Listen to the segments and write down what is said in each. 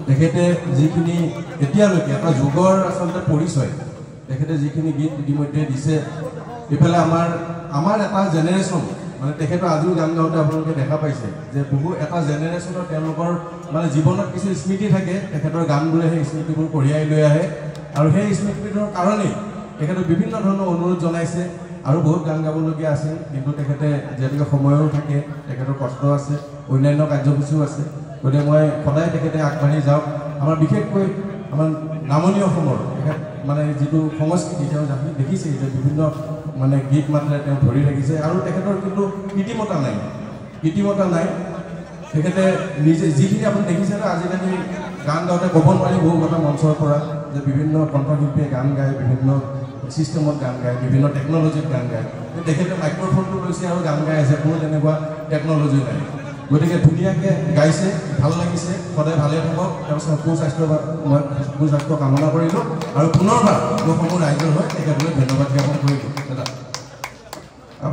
তেখেতে যিখিনি এতিয়ালৈকে এটা যুগৰ আচলতে পৰিচয়, তেখেতে যিখিনি গীত ইতিমধ্যে দিছে, ইফালে আমাৰ এটা জেনেৰেশ্যন, মানে তেখেতৰ আজিও গান গাওঁতে আপোনালোকে দেখা পাইছে যে বহু এটা জেনেৰেশ্যনৰ তেওঁলোকৰ মানে জীৱনত কিছু স্মৃতি থাকে, তেখেতৰ গানবোৰে সেই স্মৃতিবোৰ কঢ়িয়াই লৈ আহে। আৰু সেই স্মৃতিটোৰ কাৰণেই তেখেতে বিভিন্ন ধৰণৰ অনুৰোধ জনাইছে আৰু বহুত গান গাবলগীয়া আছিল, কিন্তু তেখেতে যিহেতুকে সময়ো থাকে, তেখেতৰ কষ্ট আছে, অন্যান্য কাৰ্যসূচীও আছে, গতিকে মই সদায় তেখেতে আগবাঢ়ি যাওক। আমাৰ বিশেষকৈ আমাৰ নামনি অসমৰ তেখেত মানে যিটো সংস্কৃতি তেওঁ দেখিছে যে বিভিন্ন মানে গীত মাতেৰে তেওঁ ধৰি ৰাখিছে। আৰু তেখেতৰ কিন্তু কৃত্ৰিমতা নাই, কৃত্ৰিমতা নাই। তেখেতে নিজে যিখিনি আপুনি দেখিছে ন, আজিকালি গান গাওঁতে ক'ব নোৱাৰি বহু কথা মঞ্চৰ পৰা যে বিভিন্ন কণ্ঠশিল্পীয়ে গান গায়, বিভিন্ন চিষ্টেমত গান গায়, বিভিন্ন টেকন'লজিত গান গায়, কিন্তু তেখেতে মাইক্ৰফোনটো লৈছে আৰু গান গাই আছে, কোনো তেনেকুৱা টেকন'লজি নাই। গতিকে ধুনীয়াকৈ গাইছে, ভাল লাগিছে, সদায় ভালে থাকক, তেওঁৰ সুস্বাস্থ্য মই সুস্বাস্থ্য কামনা কৰিলোঁ। আৰু পুনৰবাৰ মই সমূহ ৰাইজৰ হৈ তেখেতলৈ ধন্যবাদ জ্ঞাপন কৰিলোঁ। দাদা,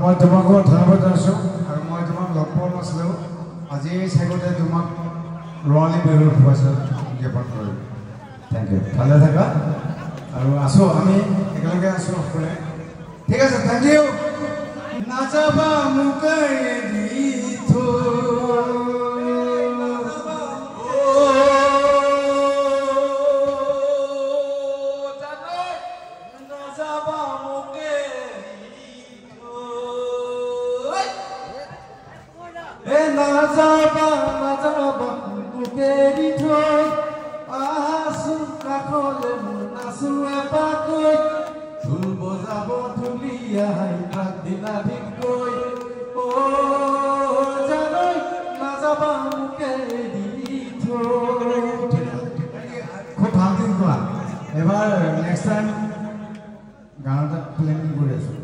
মই তোমাকো ধন্যবাদ জনাইছোঁ। আৰু মই তোমাক লগ পোৱা নাছিলোঁ, আজি এই চাগতে তোমাক ৰঙালী বিহুৰ শুভেচ্ছা জ্ঞাপন কৰিলোঁ। Thank U, ভালে থাকা। আৰু আছোঁ, আমি একেলগে আছোঁ সকলোৱে। ঠিক আছে, thank U. নাযাবা মোক এৰি থৈ, নাযাবা মোক এৰি থৈ, এ নাযাবা নাযাবা মোক এৰি থৈ, আহাচোন কাষলে মোৰ নাচো এপাকৈ, ঢোল বজাব ঢুলীয়াই আগদিনা দিনকৈ, অ জানৈ নাযাবা মোক এৰি থৈ। খুব ভাল দিন কোৱা। এবাৰ নেক্সট টাইম গান এটা প্লেনিং কৰি আছোঁ,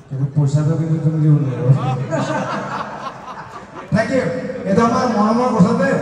কিন্তু পইচাটো কিন্তু তুমি দিব লাগিব। Thank U. এইটো আমাৰ মৰমৰ কথা দেই।